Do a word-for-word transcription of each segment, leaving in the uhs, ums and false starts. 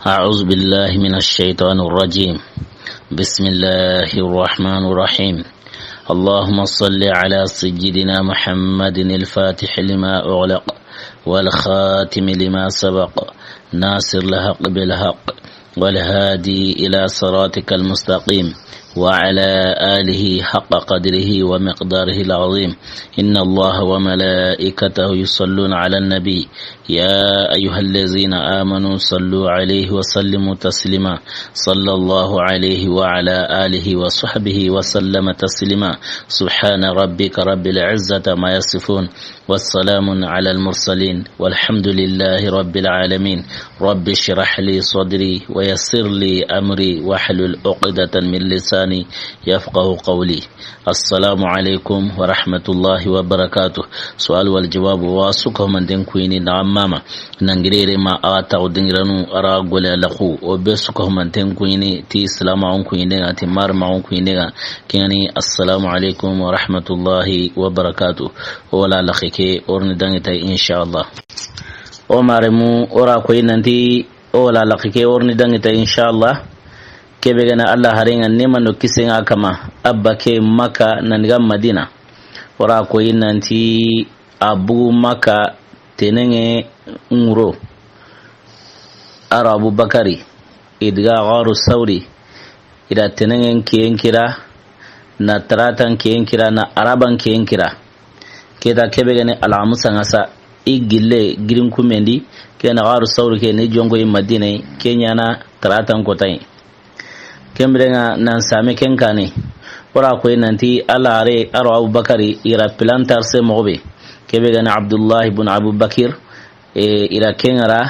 أعوذ بالله من الشيطان الرجيم. بسم الله الرحمن الرحيم. اللهم صل على سيدنا محمد الفاتح لما أغلق والخاتم لما سبق ناصر الحق بالحق والهادي إلى صراطك المستقيم وعلى آله حق قدره ومقداره العظيم. إن الله وملائكته يصلون على النبي يا أيها الذين آمنوا صلوا عليه وسلموا تسليما. صلى الله عليه وعلى آله وصحبه وسلم تسليما. سبحان ربك رب العزة ما يصفون. والسلام على المرسلين والحمد لله رب العالمين. رب اشرح لي صدري ويسر لي أمري واحلل عقدة من لساني يفقه قولي. السلام عليكم ورحمة الله وبركاته. سؤال والجواب واسكه من دين كويني نعم ماما. Nangirere ma a taxu dingiranu a ra gole a laxu, o be su ko manten kuɲini ti silamaxun kuɲine ŋa, ti marimaxun kuɲine ŋa. Ken ŋa ni, assalamu alaikum wa rahmatullahi wa barakatuh. O wala laxi ke o ri ni dangi tay, inshallah. O maremu o ra koyi nanti, o wala laxi ke o ri ni dangi tay, inshallah. Kebe ga ni Alla haren ŋa, neema do kisen ŋa a kanma, a ba ke Makka nan daga Madina. O ra koyi nanti a bugu Makka tenenŋe ŋuro. A ro Abubakari, i daga Gaaru Sawri, i da tenenŋen kiyen kira, na taratan kiyen kira, na araban kiyen kira. Ke ta kebe ga ni alhamusa ŋa sa, i gille girin kumendi, ke na Gaaru Sawri ke ni jonko i Madina, ke ɲa na taratan kota yi. Ken biren ŋa nan same ken kaane. O ra koyi nanti Alla hare a ro Abubakari i ra pilantar se moxo be. Kebe ga ni Abdullahi bun Abubakir, e, i ra ken ŋa ra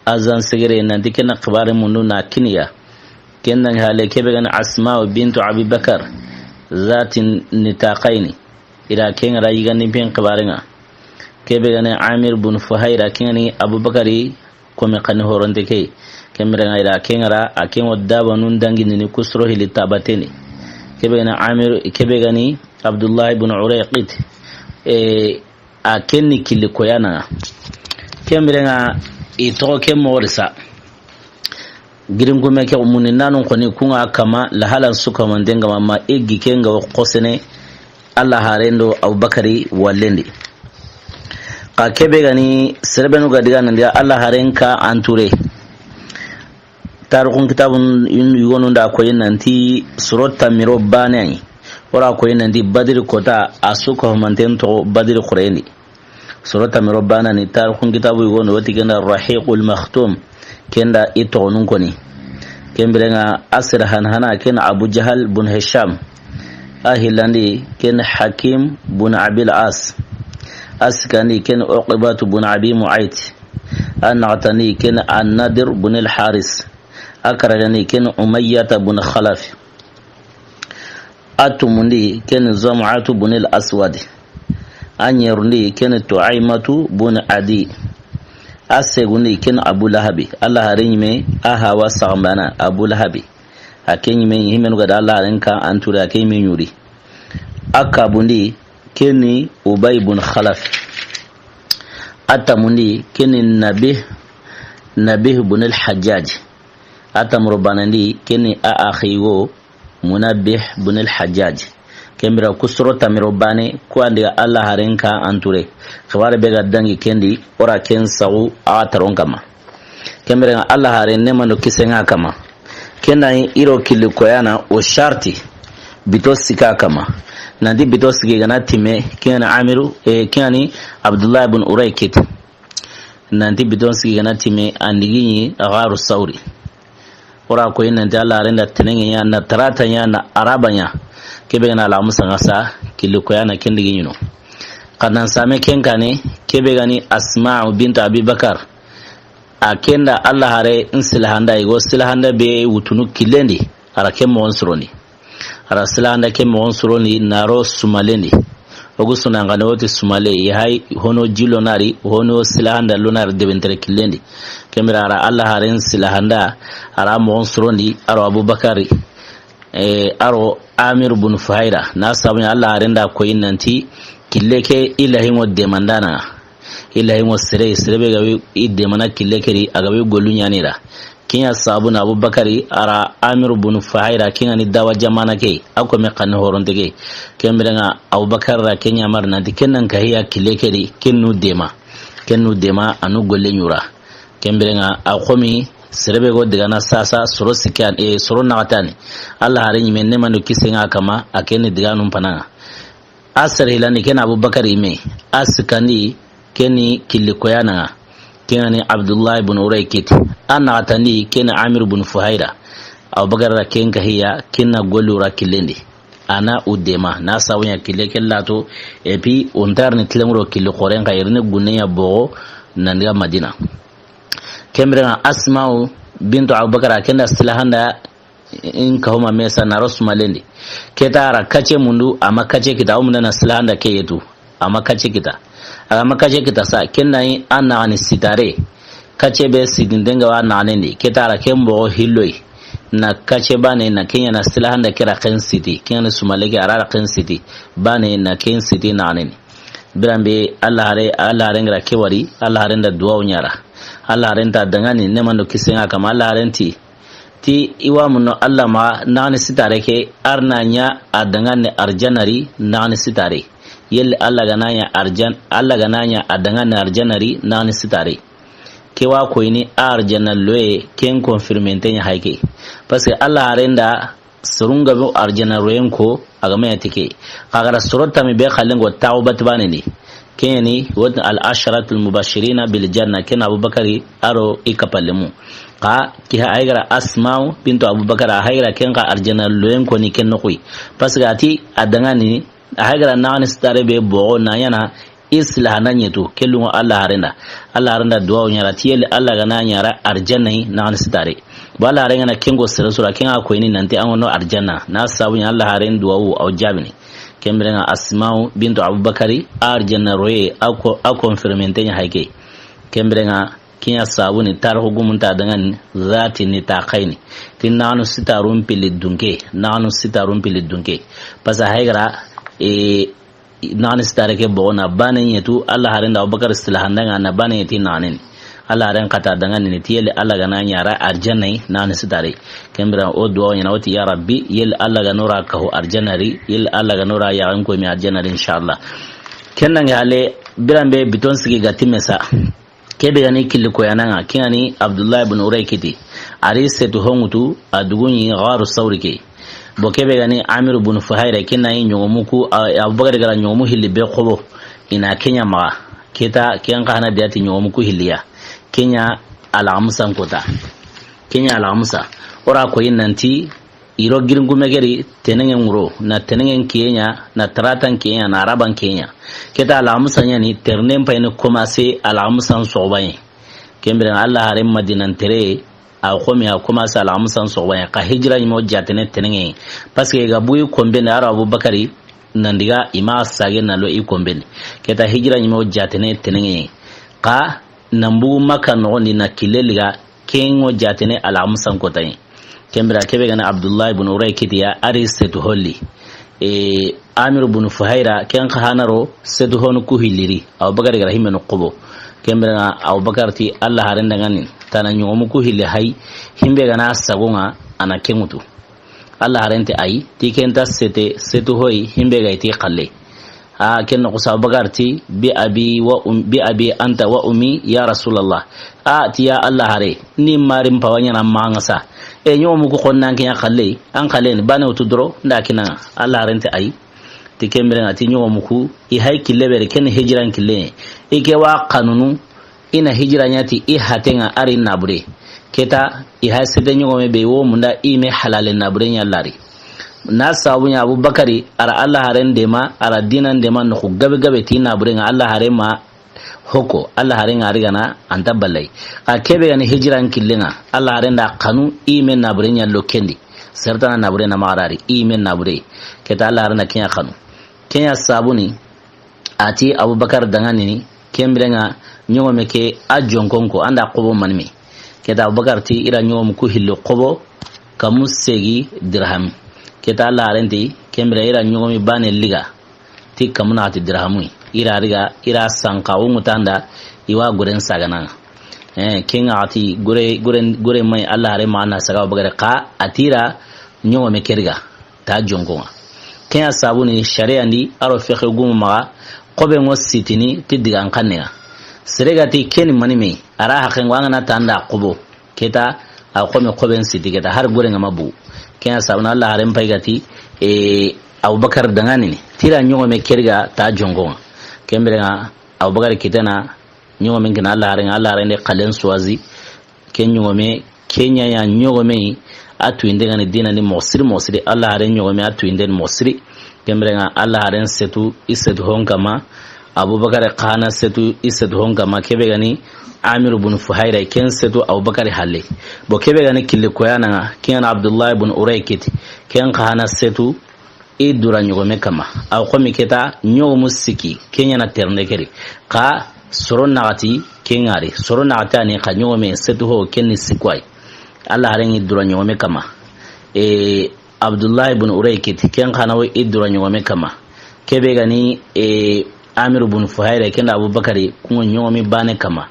azan segere nanti ken na xibaare mundu na kini ya. Ken ŋa hale kebe ga ni Asma'u bintu Abubakar, zati nitaqayni. I ra ken ŋa ra yigandin pen xibaare ŋa. Kebe ga ni Amir bun Fuhayra, ken ŋa ni Abubakari kome xani horonte ke. Ken biren ŋa i ra ken ŋa ra, a ken wo dabanun dangini ni kusuro hili tabateni. Kebe ga ni Amir, kebe ga ni Abdullahi bun Urayqit, e, a ken ni killi koyana. Ken biren ŋa i toxo ken moxo ri sa. Girin kume ke muni nanun xoni kun ŋa kanma, lahalan su kamanten kanma, ma i gi ken ŋa wo xosene Alla haren do Abubakari wallen di. Xa kebe ga ni serebenu ga diga nan diga Alla haren ka anture. Tarixun kitabun yigonu da koyi nanti soro tanmi do baane yi. O ra koyi nanti Badiri kota a su ko manten to Badiri xuren di. Soro tanmi do baane ni tarixun kitabu yigonu wati ken da Rahiqul Makhtum, ken da i toxonun koni. Ken biren ŋa a sere hanhana ken Abu Jahal bun Hisham. A hillandi ken Hakim bun Abil As. A sikandi ken Uqbatu bun Abi Mu'ayt. A naxatandi ken An-Nadir bun Al-Haris. A karagandi ken Umayyata bun Khalaf. A tumundi ken Zam'atu bun Al-Aswad. A ɲerundi ken Tu'aymatu bun Adi. A segundi ken Abu Lahabi. Alla haren ɲi me a hawa saxanbana Abu Lahabi. A ke ɲi me himenu ga da Alla haren ka anture, a ke ɲi me ɲuri. A kabundi ken ni Ubay bun Khalaf. A tamundi ken ni Nabih, Nabih bun Al-Hajjaj. A tamuro banandi ken ni a axigo Munabbih bun Al-Hajjaj. Ken bira ku soro tanmi do baane, ku an diga Alla haren ka anture. Xibaare be ga dangi ken di, o ra ken saxu a taron kanma. Ken biren ŋa Alla haren neema do kisen ŋa kanma. Ken na i ro killi koyana o sharti bito sika kanma. Nanti bito siki ga na timme, ken ŋa ni Amiru, e, ken ŋa ni Abdullahi bun Urayqit. Nanti bito siki ga na timme, an digi ɲi Gaaru Sawri. O ra koyi nanti Alla haren da tenenŋe ɲa, na tarata ɲa, na araba ɲa. Kebe ga ni alhamusa ŋa sa, killi koyana ken digi ɲi no. Xa nan same ken kaane, kebe ga ni Asma'u bint Abi Bakar. A ken da Alla hare n silahanda, i go silahanda be wutunu killen di, a ra ken moxon sorondi. A ra silahanda ke moxon sorondi na ro sumalen di. O gu sunan ga ni woti sumale, i hay hono ji lo na ri, hono silahanda lo na ri debentere killen di. Ken bira a ra Alla haren silahanda, a ra moxon sorondi, a ro Abubakari, e, a ro Amir bun Fuhayra. Na sabu ɲa Alla haren da koyi nanti kille ke i lahinŋo demandana. I lahinŋo sere, sere be ga wi i demana kille ke di, a ga wi gollu ɲaana i ra. Ken ya sabu na Abubakari a ra Amiru bunu Fuhayra, ken ga ni dawa jamana ke, a ko me xanne horonte ke. Ken biren ŋa Abubakar ra ken yamari nanti ken nan kahi ya kille ke di, ken nu dema. Ken nu dema, a nu golle ɲura. Ken biren ŋa a xo mi sere be go digana sasa, soro sikkan, e, soro naxatani. Alla hare ɲime, neema do kisiye ŋa a kanma, a ken ni diganun pana ŋa. A sere hilandi ken Abubakar yime, a sikkandi ken ni killi koyana ŋa, ken ga ni Abdullahi bun Urayqit, a naxatandi ken ni Amir bun Fuhayra. Abubakar ra ken kahi ya, ken na golli wura killen di. A na u dema, na sabu ɲa kille ke lato, et puis o nta ri ni tilenŋuro killi xoren xa, i ri ni gunne ɲa boxo nan diga Madina. Ken biren ŋa Asma'u bintu Abubakar, a ken da silahanda in kahuma mesa na ro sumalen di. Ke ta ra kace mundu, a ma kace kita, o munda na silahanda ke yetu. A ma kace kita. A ga ma kace kita sa, ken na yi a naxani sitare. Kace be sidinden ga wa naxanen di. Ke ta ra ken boxo hilloyi. Na kace bane na ken ya na silahanda ke ra ken siti. Ken ya na sumale ke a ra ra ken siti. Bane na ken siti naxanen di. Biran be Alla hare, Alla haren ga ra ke wari, Alla haren da duwawu ɲa ra. Alla haren ta dangani, neema do kisiye ŋa a kanma, Alla haren ti, ti i wa munno Alla ma naxani sitare ke, a ri na ɲa a dangani arjanna ri naxani sitare. Yelli Alla ga na ɲa arjan-, Alla ga na ɲa a dangani arjanna ri naxani sitare. Ke wa koyini a arjanna loye, ken confirmé nte ɲa hayi ke. Parce que Alla haren da sorun ga be arjanna royen ko, a ga ma ya ti ke. Xa ga ra soro tami be xallen go taxu bati bane ni. Ken ya ni wotini al asharatul mubashirina bil janna, ken Abubakari a ro i kapallemu. Xa ki ha, a hayi ga ra Asma'u bintu Abubakar, a hayi ga ra ken xa arjanna loyen ko ni ken noxuyi. Parce que a ti a dangani, a hayi ga ra naxani sitare be boxo na ɲaana i silahanda ɲetu, ke lunŋo Alla haren da. Alla haren da duwawu ɲa ra, ti yelli Alla ga na ɲa ra arjanna yi naxani sitare. Bo Alla haren ga na ken go sere su ra, ken ŋa koyini nanti an ga no arjanna. Na sabu ɲa Alla haren duwawu a wa jaabini. Ken biren ŋa Asma'u bintu Abubakari, a arjanna roye, a ko, a confirmé nte ɲa hayi ke. Ken biren ŋa ken ya sabu ni tarixu gumun ta dangani zati nitaqayni. Ti naxanu sitarun pilli dunke, naxanu sitarun pilli dunke. Parce que a hayi ga ra, e, naxani sitare ke boxo na bane ɲetu, Alla haren da Abubakar silahanda ŋa na bane ɲeti naxanen. Alla haren xa ta dangani ni ti yelli Alla ga na ɲa ra arjanna yi naxani sitare. Ken biren o duwawu ɲaana o ti, ya Rabbi, yelli Alla ga no ra kahu arjanna ri, yelli Alla ga no ra yaxen ko mi arjanna ri, inshallah. Ken nange hale, biran be biton sigi ga timme sa. Ke be ga ni killi koyana ŋa, ke ga ni Abdullahi bun Urayqiti. A ri setu ho ŋutu, a dugu ɲi Gharu Sawri ke. Bo ke be ga ni Amiru bun Fuhayra, ken na yi ɲogomu ku, a, Abubakar ga ra ɲogomu hilli be xobo. I na ken ɲa maxa. Ke ta, ken xa hana diyati ɲogomu ku hilli ya. Ken ɲa alxamisan kota. Ken ɲa alxamisa. O ra koyi nanti, i ro giringume geri, tenenŋen ŋuro, na tenenŋen kiyen ɲa, na taratan kiyen ɲa, na araban kiyen ɲa. Ke ta alxamisa ɲa ni, ternen payini commencé alxamisan soxobayen. Ken biren Alla haren Madinan tere, a xo mi a commencé alxamisan soxobayen. Xa hijira ɲime o jaatene tenenŋe. Parce que ga buyi konben di, a ro Abubakari, nan diga i ma sage na lo i konben di. Ke ta hijira ɲime o jaatene tenenŋe. Xa nan bugu Makka noxon di na kille liga, ken ŋo jaatene alxamisan kotaye. Ken bira ke be ga ni Abdullahi bun Urayqiti ya, a ri setu ho li. E, Amir bun Fuhayra, ken xa hana ro setu honu ku hilli ri. Abubakar ga ra himme no xobo. Ken bira Abubakar ti Alla haren da ŋa ni, tana ɲogomu ku hilli hayi, himbe ga na sago ŋa, a na ken ŋutu. Alla haren ti ayi, ti ken nta sete, setu hoyi, himbe ga i ti xalle. A, ken noxo sa Abubakar ti, bi abi wa um-, bi abi anta wa ummi, ya Rasulallah. A, ti ya Alla hare, ni mari mpawa ɲaana ma ŋa sa. E, ɲogomu ku xonnan ke ɲa xalle, an xalle ni, bane wutu doro, nda kina ŋa. Alla haren ti ayi. Ti ken bire ŋa ti ɲogomu ku, i hayi kille bere, ken hijiran kille. I ke wa xanunu, i na hijira ɲa ti i haten ŋa a ri nabure. Ke ta, i hayi sete ɲogome be wo munda i me halale nabure ɲa lari. Na sabu ɲa Abubakari, a ra Alla haren dema, a ra dinan dema noxu gabe gabe ti nabure ŋa Alla haren ma hoko, Alla haren ŋa a ri ga na a nta ballay. A ke be ga ni hijiran kille ŋa, Alla haren da xanu i me nabure ɲa lo ken di. Sertana nabure na maxa ra ri, i me nabure. Ke ta Alla haren da ken ɲa xanu. Ken ɲa sabu ni, a ti Abubakar da ŋa ni, ken bire ŋa ɲogome ke a jonkon ko, an da xobo manime. Ke ta Abubakar ti i ra ɲogomu ku hilli xobo, kamu segi dirham. Ke ta Alla haren ti, ken bire i ra ɲogomi bane liga, ti kamu naxati dirhamu. I ra riga, i ra sanka o ŋutanda, i wa goren sagana ŋa. Eh, ken ŋa a ti gore, gore, gore may Alla haare ma na saga Abubakar xa a ti ra ɲogome ke ri ga ta jonko ŋa. Ken ya sabu ni sariya ndi a ro fexe gumu maxa, xobe ŋo sitini ti digan xanne ŋa. Sere ga ti ken ni mani me, a ra haqen ŋo an ga na tanda xobo. Ke ta, a xo me xoben siti ke ta, har gore ŋa ma bu. Ken ya sabu na Alla haaren pay ga ti, e, Abubakar danŋa ni, ti ra ɲogome ke ri ga ta jonko ŋa. Ken bire ŋa, Abubakar kitana, ɲogomen ke na Alla haaren ŋa, Alla haaren de xalen suwazi. Ke ɲogome, ke ɲa ya ɲogome, a tuyinde ga ni diina ni moxo siri, moxo siri. Alla haaren ɲogome, a tuyinde ni moxo siri. Ken bire ŋa, Alla haaren setu, i setu hon kama. Abubakar xa na setu, i setu hon kama. Ke be ga ni Amir bun Fuhayra, ken setu Abubakar halle. Bon, ke be ga ni kille koyana ŋa, ken ŋa na Abdullah bun Urayqit, ken xa na setu, i dura ɲogome kama. Aw xo mi ke ta ɲogomu siki, ken ɲa na ternde ke ri. Xa soro naxati ken ŋa ri. Soro naxati a ni xa ɲogome setu ho ken ni sikku ay. Alla haaren ŋa i dura ɲogome kama. E, Abdullah ibn Urayqit, ken xa na wo i dura ɲogome kama. Ke be ga ni, e, Amir bun Fuhayra, ken da Abubakari, ku ŋa ɲogomi baane kama.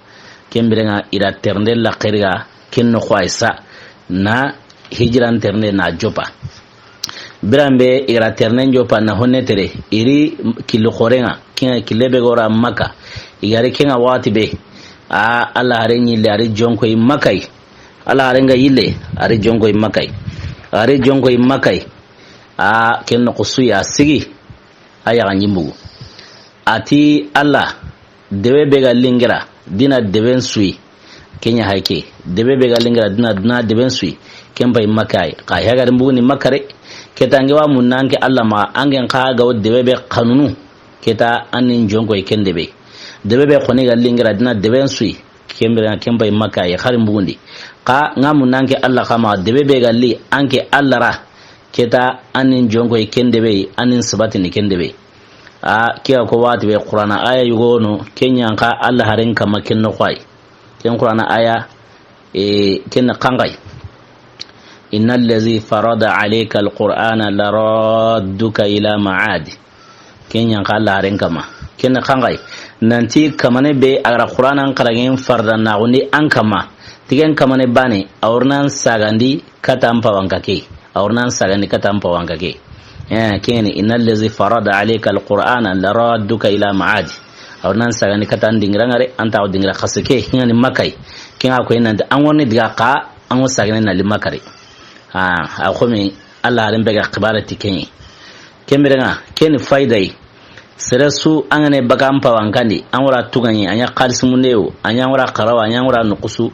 Ken bire ŋa i ra ternde la ke ri ga, ken noxo ay sa, na hijiran ternde na joppa. Biran be i ra ternen joppa na honne tere, i ri kille xoore ŋa, ken ŋa kille be ga ra Makka, i ga ri ken ŋa waxati be, a, Alla haaren yille, a ri jonko i Makka yi. Alla haaren ga yille, a ri jonko i Makka yi. A ri jonko i Makka yi. A, ken noxo su ya sigi, a ya ga ɲimbugu. A ti Alla, debe be ga lingira, diina deben su yi. Ken ɲa hay ke. Debe be ga lingira, diina, diina deben su yi. Ken pay Makka yi. Xa ya ga ri mbugu ni Makka re. Ke ta an ke wa munna an ke Alla ma, an ke xa ga wo debe be xanunu. Ke ta an ni jonko i ken debe. Debe be xoni ga lingira, diina deben su yi. Ken bire ŋa ken pay Makka yi, xa ri mbugundi. Xa ŋa munna an ke Alla xa ma, debe be ga li an ke Alla ra. Ke ta an ni jonko i ken debe, an ni sabati ni ken debe. A, ke ya ko waxati be Qur'ana aya yugo no, ken ɲa xa Alla haaren kama ken noxo ay. Ken Qur'ana aya, e, ken xanxay. Inna allazi farada alayka alqur'ana laradduka ila ma'ad. Ken ɲa xa Alla haaren kama. Ken xanxay. Nanti kamane be a ga ra Qur'ana n xaraŋen farda na gundi an kama. Ti ken kamane baane, a wa ri na an sagandi kata an pawanka ke. A wa ri na an sagandi kata an pawanka ke. Eh, ken ni, inna allazi farada alayka alqur'ana laradduka ila ma'ad. A wa ri na an sagandi kata an dingira ŋa re, an ta dingira xase ke, ken ŋa ni Makka yi. Ken ŋa ko i nanti, an ŋo ni diga xa, an ŋo sagandi na li Makka re. A, a xo mi, Alla haaren be ga xibaare ti ken ɲi. Ken bire ŋa, ken ni fayda yi. Sere su an ga na baka an pawanka ndi, an wa ra tuŋa ɲi, an ɲa xalisi munde yo, an ɲa wa ra xarawa, an ɲa wa ra nuxusu.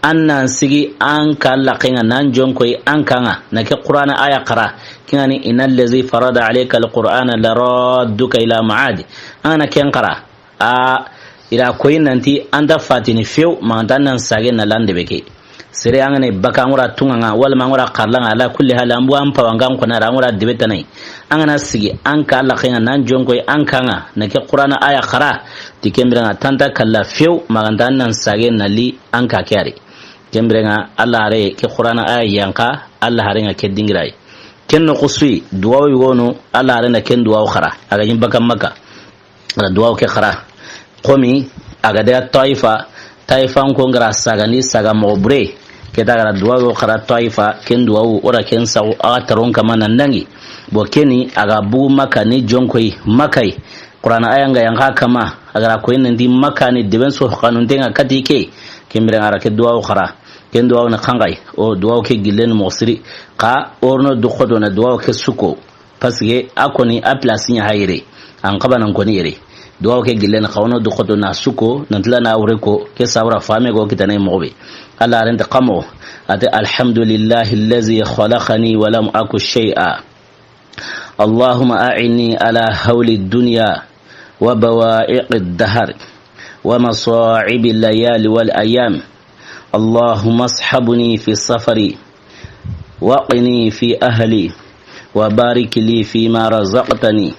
An na an sigi an ka Alla ke ŋa, na an jonko i an ka ŋa, na ke Qur'ana aya xara, ken ŋa ni, inna allazi farada alayka alqur'ana laradduka ila ma'ad. An ga na ken xara, a, i ra ko i nanti an ta fatini few, ma an ta nan sage na lande be ke. Sere an ga na baka an wa ra tuŋa ŋa, wala ma an wa ra xarla ŋa, ala kulli hal, an bu an pawanka n xo na ra an wa ra debe tana yi. An ga na sigi an ka Alla ke ŋa, na an jonko i an ka ŋa, na ke Qur'ana aya xara, ti ken bire ŋa tanta kalla few, ma an ta nan sage na li an ka ke a ri. Ken bire ŋa Alla haare ke Qur'ana aya yanqa, Alla haare ŋa ke dingira yi. Ken noxo su yi, duwawu yugo no, Alla haare na ken duwawu xara, a ga ɲi baka Makka. A ra duwawu ke xara. Xo mi, a ga daga Taifa, Taifa n ko n ga ra sagandi, saga moxo bure. Ke ta a ga ra duwawu xara Taifa, ken duwawu, o ra ken saxu, a ga taron kama nan dangi. Bon, ken ni, a ga bugu Makka ni jonko i, Makka yi. Qur'ana aya ŋa yanqa kama, a ga ra ko i nanti Makka ni deben su xanunte ŋa kati ke. Ken bire ŋa a ra ke duwawu xara. Ken duwawu ni xanxay. O duwawu ke gillen moxo siri. Xa o ri no du xoto na duwawu ke su ko. Parce que a koni a place ɲa hayre. An xabanan koni yere. Duwawu ke gillen xa o no du xoto na su ko, nan tila na wure ko, ke sawra fame go kitane moxo be. Alla haaren ti xa moxo. A ti, alhamdulillahi allazi khalaqani wa lam aku shay'a. اللهم أعني على هول الدنيا وبوائق الدهر ومصاعب الليالي والأيام. اللهم اصحبني في سفري وقني في أهلي وبارك لي فيما رزقتني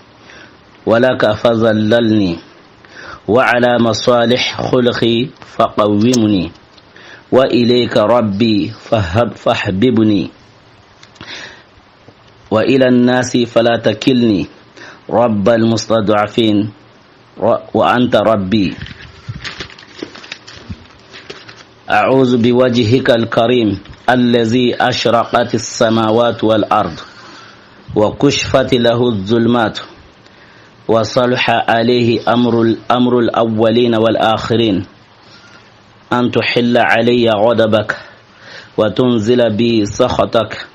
ولك فذللني وعلى مصالح خلقي فقومني وإليك ربي فهب-، فاحببني. وإلى الناس فلا تكلني رب المستضعفين و-، وأنت ربي. أعوذ بوجهك الكريم الذي أشرقت السماوات والأرض وكشفت له الظلمات وصلح عليه أمر، أمر الأولين والآخرين، أن تحل علي غضبك وتنزل بي سخطك.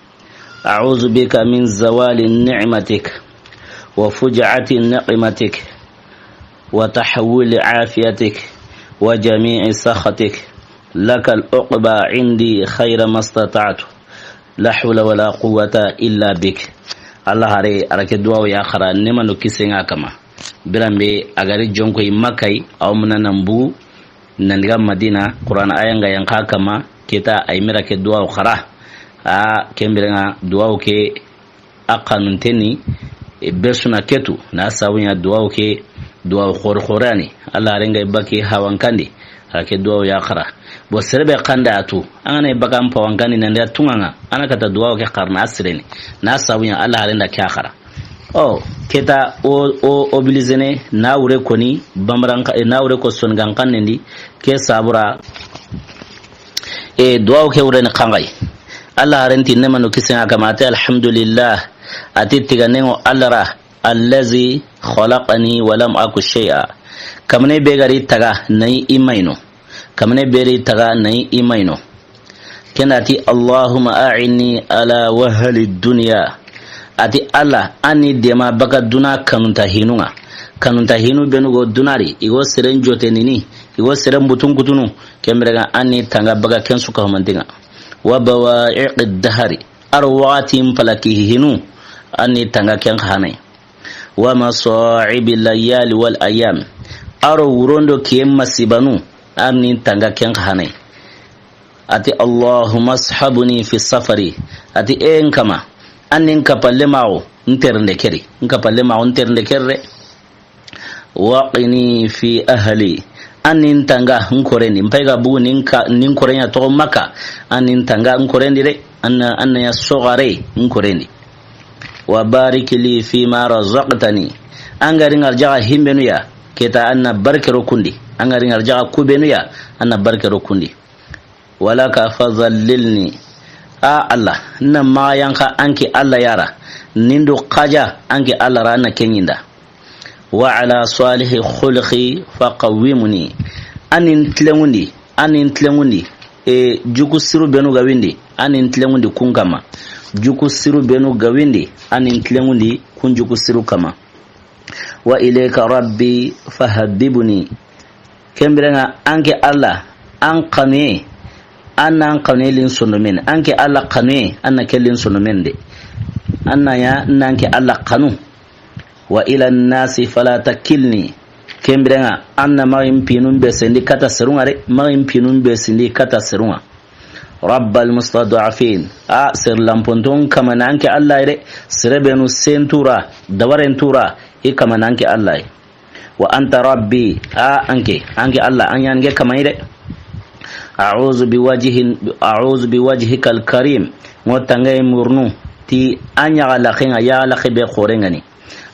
أعوذ بك من زوال نعمتك وفجعة نقمتك وتحول عافيتك وجميع سخطك. لك العقبى عندي خير ما استطعت. لا حول ولا قوة إلا بك. Alla haare, a ra ke duwawu ya xara, neema do kisiye ŋa a kanma. Biranbe a ga ri jonko i Makka yi, a wa muna nan bu, nan daga Madina, Qur'an aaya ŋa yan xa kanma, ke ta a yinme ra ke duwawu xara. A, ken biren ŋa duwawu ke a xanunte ni, e, be su na ke tu, na sabu ɲa duwawu ke, duwawu xoore xoore ya ni. Alla haare ŋa i bakka hawan kan di, a ra ke duwawu ya xara. Bon, sere be xa nda a tu, an ga na i bakka an pawan kan di, nan daga tuŋa ŋa, an na kata duwawu ke xarana a sire ni. Na sabu ɲa Alla haare nda ke ya xara. O, ke ta o, o, obligé ne, na wure ko ni, bambaran xa-, e, na wure ko soninkan xannen di, ke sabu ra, e, duwawu ke wure ni xa ŋa yi. Alla haaren ti neema do kisiye ŋa a kanma, a ti, "Alhamdulillah," a ti, "Tiganen ŋo Alla ra, allazi khalaqani wa lam aku shay'a." Kamane be ga ri taga na ɲi i ma yi no. Kamane be ri taga na ɲi i ma yi no. Ken da a ti, "Allahumma a'inni ala wahali dunya." A ti, "Alla, an ni deema bakka duna kanunta hinun ŋa." Kanunta hinu beenu go duna ri, i go seren jotenini, i go seren butun kutunu, ken biren ŋa an ni tanga bakka ken su ka humanten ŋa. "Wa bawa'iqid dahari." A ro waxati n palaki hinu, an ni tanga ken xa hana yi. "Wa masa'ibi layali wal ayam." A ro wuron do kiyen masibanu, an ni tanga ken xa hana yi. A ti, "Allahumma ashabni fi safari." A ti, "E n kama, an ni n kapalle maxu n terinde ke ri. N kapalle maxu n terinde ke ri." "Waqini fi ahli." An ni n tanga n koren di. N pay ga bugu ni n ka, ni n koren ya toxo Makka. An ni n tanga n koren di de. An na, an na ɲa soxare n koren di. "Wa barik li fi ma razaqtani." An ga ri ŋa arjaxa himbenu ya, ke ta an na barke ro kun di. An ga ri ŋa arjaxa kubenu ya, an na barke ro kun di. "Walaka fazallilni." A Alla, n na maxa yanqa an ke Alla ya ra. Ni n du xaja an ke Alla ra, an na ken ɲi n da. "Wa ala salihi khuluqi faqawwimni." An ni n tilenŋundi, an ni n tilenŋundi, e, juku siru beenu ga windi, an ni n tilenŋundi kun kanma. Juku siru beenu ga windi, an ni n tilenŋundi kun juku siru kanma. "Wa ilayka rabbi fahabbibni." Ken biren ŋa, an ke Alla, an xanuye, an na an xanuye lin sondomen. An ke Alla xanuye, an na ke lin sondomen de. An na ɲa, n na an ke Alla xanu. "Wa ila nnasi fala takilni." Ken biren ŋa, an na maxa in pinun be sendi kata serun ŋa de, maxa in pinun be sendi kata serun ŋa. "Rabbal mustad'afin." A, sere lanponton kama na an ke Alla yi de, sere beenu sen tura, dabaren tura, i kama na an ke Alla yi. "Wa anta rabbi." A, an ke, an ke Alla, an ɲa an ke kama yi de. "A'udhu bi wajhin, a'udhu bi wajhikal karim." N ŋo tanga yi murunu ti an ɲa xa laxen ŋa, ya laxe be xoren ŋa ni.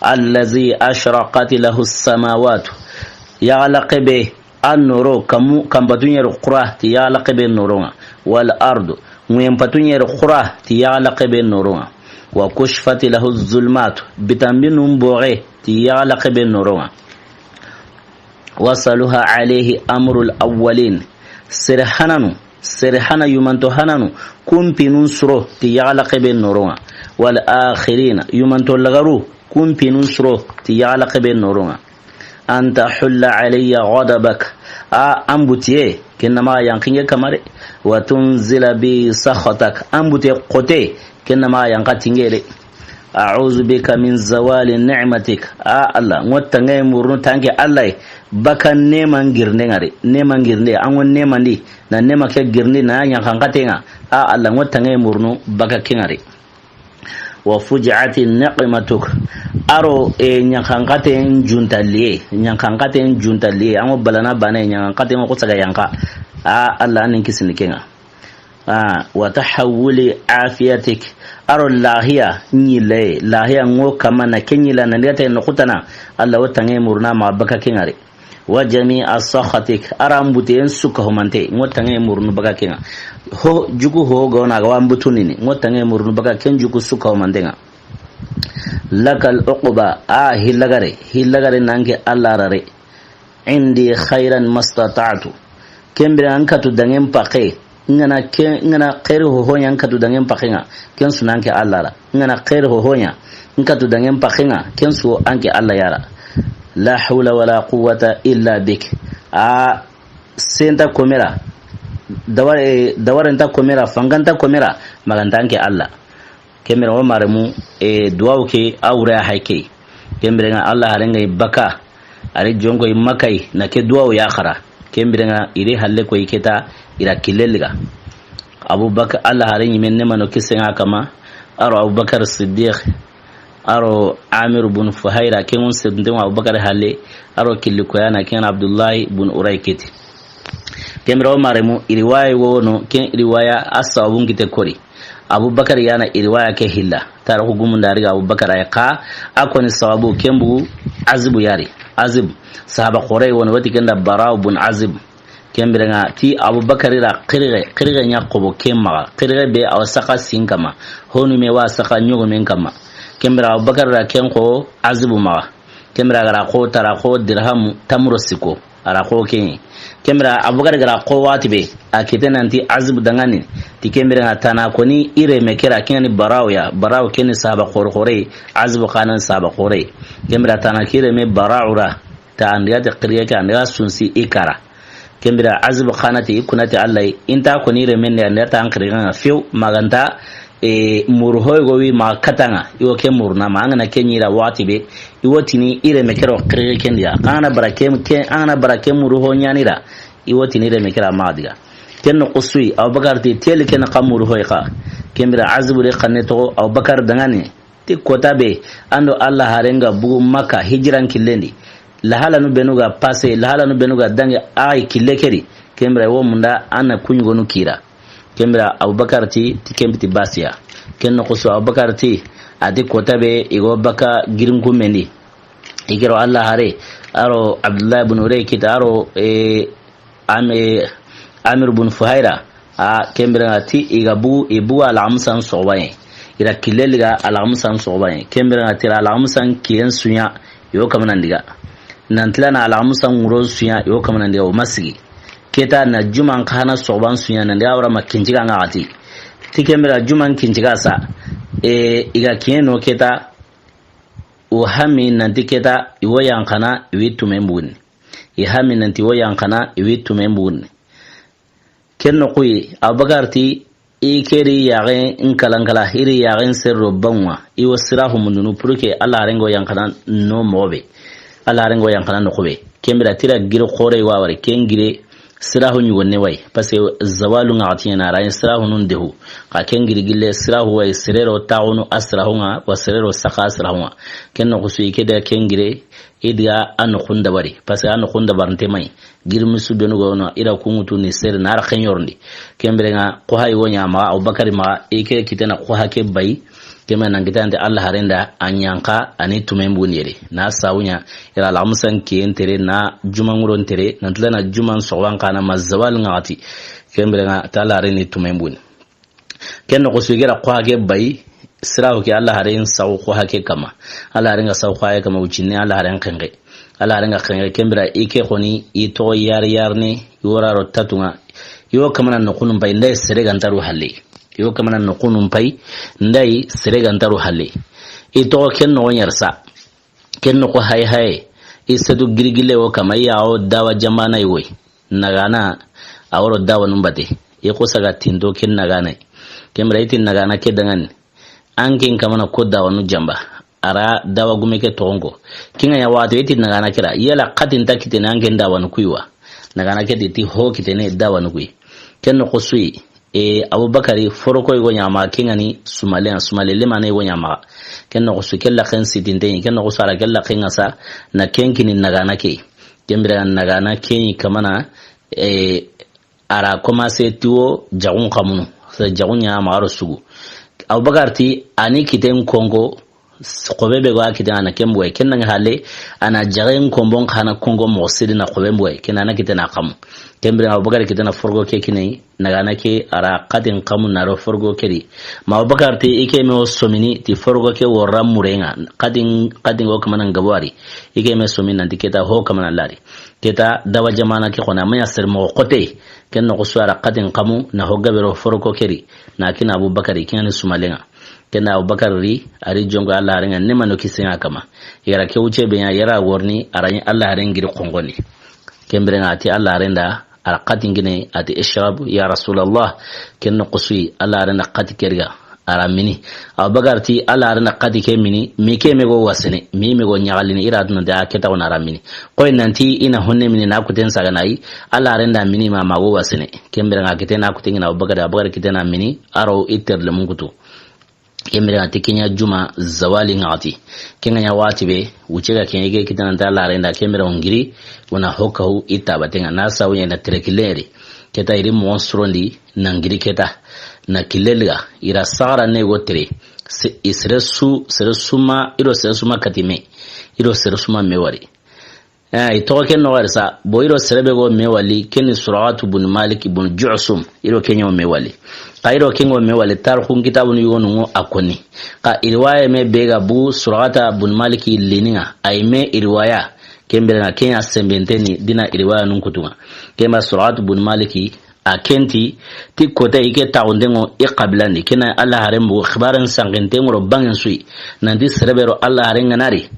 "Allazi ashraqat lahu samawatu." Ya laxe be a noro kamu, kan patu ɲeri xura ti ya laxe be noron ŋa. "Wal ardu." Ŋuyen patu ɲeri xura ti ya laxe be noron ŋa. "Wa kushifat lahu zulmatu." Bitanbinun boxe ti ya laxe be noron ŋa. "Wa saluha alayhi amrul awwalin." Sere hananu, sere hana yumanto hananu, kun pinun suro ti ya laxe be noron ŋa. "Wal akhirina." Yumanto lagaru, kun pinun suro ti ya laxe be noron ŋa. "An tahulla alayya ghadabak." A, an butiye, ken na maxa yanqa n ke kama de. "Wa tunzila bi sakhatak." An butiye xote, ken na maxa yanqa ti n ke de. "A'udhu bika min zawali ni'matik." A Alla, n ŋo tanga yi murunu ti an ke Alla yi, bakka neeman girinde ŋa de. Neeman girinde, an ŋo neemandi, na neema ke girindi na ɲaxanxaten ŋa. A Alla, n ŋo tanga yi murunu bakka ken ŋa de. "Wa fuji'ati niqmatuk." A ro, e, ɲaxanxaten juntaliye. Ɲaxanxaten juntaliye. An ŋo balana bane, ɲaxanxaten ŋo saga yanqa. A Alla, an ni n kisini ken ŋa. A, "Wa tahawuli afiyatik." A ro lahiya ɲilaye. Lahiya n ŋo kama na ke ɲila na n diga te noxu tana. Alla, wo tanga yi murunu maxa bakka ken ŋa de. Wa jami'a sakhatik, a ra n buteyen su ka humante, ŋo tanŋe murunu baga ke ŋa. Ho, juku ho ga wo na ga wa n butunini, ŋo tanŋe murunu baga ken juku su ka humante ŋa. Lakal uquba, a hillagare, hillagare na n ke Alla ra re. Indi khairan mastata'tu. Ken bire ŋa n katu danŋen paxe, n ga na ke, n ga na xeeri ho ho ɲa n katu danŋen paxe ŋa, ken su na n ke Alla ra. N ga na xeeri ho ho ɲa n katu danŋen paxe ŋa, ken su wo an ke Alla ya ra. La hawla wala quwwata illa bik. A senta komera, dawar-, eh, dawarenta komera, fanganta komera, ma ga nta an ke Alla. Ken bire wo maremu, e, duwawu ke, a wure a hay ke. Ken bire ŋa Alla haren ga i baka, a ri jonko i makay, na ke duwawu ya xara. Ken bire ŋa i ri halle ko i keta, i ra kille liga. Abubakar, Alla haren ɲimen ne mano kisen ŋa kama, a ro Abubakar Siddiq, a ro Amir bun Fuhayra, ken ŋun sedunte ŋa Abubakar halle, a ro killi koyana, ken Abdullahi bun Uraykiti. Ken bire wo maremu, i riwaya wo no, ken riwaya a sababun kite kori. Abubakar ya na i riwaya ke hilla. Tarixu gumun da ri ga Abubakar ay xa, a koni sababu ken bugu Azibu ya ri. Azib, sahaba xoore wo no, wati ken da Bara'u bun Azib. Ken bire ŋa ti Abubakar ra xirige, xirige ɲa xobo ken maxa. Xirige be a wa saxa sin kama. Honu me wa saxa ɲogomen kama. Ken bire Abubakar ra ken xo Azibu maxa. Ken bire a ga ra xo tara xo dirhamu tamuro siko. A ra xo ken. Ken bire Abubakar ga ra xo wati be, a kite nanti Azibu danŋani. Ti ken bire ŋa tana koni i reme ke ra, ken ŋa ni Bara'u ya. Bara'u ken ni sahaba xoore xoore, Azibu xa na ni sahaba xoore. Ken bire tana ki reme Bara'u ra. Ta an diga ti xirige ke, an diga sunsi i kara. Ken bire Azibu xa na ti i kuna ti Alla, i nta koni i remen di, an diga ta an xirige ŋa few, ma ga nta, e, muru hoy go wi ma kata ŋa, i wo ke muruna ma, an ga na ke ɲi ra wati be, i wo tini i reme ke ro xirige ken di ya. An ga na bara ke, ke, an ga na bara ke muru ho ɲa ni ra, i wo tini i reme ke ra ma diga. Ken noxu su yi, Abubakar ti, teli ken xa muru hoy xa. Ken bire Azibu de xanne toxo, Abubakar danŋani. Ti kota be, an do Alla haren ga bugu Makka hijiran killen di. Lahalanu benu ga passé, lahalanu benu ga dangi ay kille ke di. Ken bire wo munda an na ku ɲogonu kira. Ken bire Abubakar ti, ti ken biti basiya. Ken noxu su Abubakar ti, a ti kota be, i go baka girin kumen di. I ke ro Alla hare, a ro Abdullahi bun Urey kita, a ro, e, Am-, e, Amir bun Fuhayra, a, ken bire ŋa ti, i ga bugu, i bugu alaxamisan soxobaye. I ra kille liga alaxamisan soxobaye. Ken bire ŋa ti ra alaxamisan kiyen su ɲa, i wo kamanan diga. Nan tila na alaxamisan ŋuron su ɲa, i wo kamanan diga, o ma sigi. Keta na juman xa na soxoban su ɲa, nan diga wara ma kinciga ŋa xati. Ti ken bire juman kinciga sa, e, i ga kiyen no keta, o hami nanti keta, i wo yanxana, i wi tumen buguni. I hami nanti wo yanxana, i wi tumen buguni. Ken noxu yi, Abubakar ti, i ke ri yaxen n kalankala, i ri yaxen serro banwa, i wo sirahu mundunu, pour que Alla rengo yanxana no moxo be. Alla rengo yanxana noxu be. Ken bire ti ra giri xoore wa wari, ken gire sirahu ɲugonne way. Parce que zawalu ŋa xati ɲana, a ra ɲi sirahu nun dehu. Xa ken giri gille sirahu way, serero taxunu a sirahu ŋa, wa serero saxa a sirahu ŋa. Ken noxu su i ke da ken gire, i diga a noxun dabari. Parce que a noxun dabarinte may. Girmisu benu gono, i ra kunŋutu ni sere na ra xeɲorondi. Ken bire ŋa, xoha i wo ɲa maxa, Abubakari maxa, i ke kitena xoha ke bayi. Ken bire nan kitante Alla harenda, a ɲanxa, a ni tumen buguni yere. Na sawu ɲa, i ra alaxamisan kiyen tere, na juman ŋuron tere, nan tila na juman soxoban xa na ma zawal ŋa xati. Ken bire ŋa, ta Alla hareni tumen buguni. Ken noxo su i ga ra xoha ke bayi, sirahu ke Alla haren sawu xoha ke kama. Alla haren ga sawu xoha ke kama, wucinne Alla haren xenxe. Alla haren ga xenxe, ken bire i ke xoni, i toxo yar yarne, i wo ra ro tatunŋa. I wo kamana noxunun pay, nday sere ga nta ro halle. I wo kamana noxunun pay, nday sere ga nta ro halle. I toxo ken noxo ɲa ra sa. Ken noxo hay hay. I sedu girigille wo kama, i ya wo dawa jamana i woy. Nagana, a woro dawanun bate. I xo saga tinto ken nagana. Ken bire i ti nagana ke danŋani. An ken kamana ko dawanu jamba. A ra dawa gume ke toxon ko. Kinga ya wato i ti nagana ke ra. Yala xati nta kitene an ken dawanu kuy wa. Nagana ke ti, ti ho kitene dawanu kuy. Ken noxo su yi. E, Abubakari, foroko i go ɲa maxa, ken ŋa ni sumalen, sumale lemane i go ɲa maxa. Ken noxo su, ken laxen sitinte, ken noxo su a ra ken laxen ŋa sa, na ken kini nagana ke. Ken bire nagana ke yi kamana, e, a ra commencé ti wo jaxun xamunu. Sa jaxun ɲa maxa ro sugu. Abubakar ti, a ni kiten konko, Xobe be ga kite a na ken boy, ken na ŋa hale, a na jaxen konbon xa na kongo moxo siri na xobe boy, ken a na kite na xamu. Ken biren ŋa Abubakar kite na forgo ke kine, na ga na ke a ra xatin xamu na ro forgo ke di. Ma Abubakar ti i ke me o somini, ti forgo ke wo ra murenŋa, xatin, xatin o kamana ngabo a ri. I ke me somini nanti ke ta ho kamana lari. Ke ta dawa jamana ke xona, ma ɲa sere moxo xote. Ken noxo su a ra xatin xamu, na ho gabe ro forgo ke di. Na kina Abubakar, ken ŋa ni sumalenŋa. Ken da Abubakar ri, a ri jonko Alla harenŋa, ne mano kisenŋa kama. Yara ke wuce be ɲa, yara worni, a ra ɲi Alla haren giri xonxoni. Ken biren ŋa a ti Alla haren da, a ra xatin kine, a ti, "Ishrab, ya Rasulallah." Ken noxo su yi, Alla haren da xati ke riga, a ra mini. Abubakar ti, Alla haren da xati ke mini, mi ke me go wasene, mi me go ɲaxalini, i ra tu nanti a ke ta xo na a ra mini. Xoy nanti i na honne mini na kuten saga na yi, Alla haren da mini ma, ma go wasene. Ken biren ŋa kite na kuten ŋa na Abubakar, Abubakar kite na mini, a ro i terle mun kutu. Ken biren ŋa ti ke ɲa juma zawali ŋa ti. Ken ŋa ɲa waxati be, wuce ga ken ŋa i ke kite nanti Alla haren da ken biren ŋa o ŋiri, o na ho kahu i tabaten ŋa, na sawu ɲa na tere killen ri. Ke ta i ri moxon sorondi, na ŋiri ke ta. Na kille liga, i ra saxara ne go tere. Se-, i sere su, sere su ma, i ro sere su ma kati me. I ro sere su ma me wari. Eh, i toxo ken noxo ri sa, bo i ro sere be go me wali, ken ni Suraqatu bun Malik bun Ju'sum, i ro ken ɲa o me wali. Xa i ro ken ŋa o me wali, tarixun kitabunu yogonu ŋa a koni. Xa i riwaya me be ga bu Suraqata bun Malik lini ŋa, a yi me i riwaya, ken biren ŋa ken ɲa sembenten ni dina i riwaya nun kutu ŋa. Ken ma Suraqatu bun Malik, a ken ti, ti kota i ke taxunten ŋo i xabilan di, ken na Alla haren bugu xibaren sankinten ŋo ro banŋen su yi, nanti sere be ro Alla haren ŋa na ri,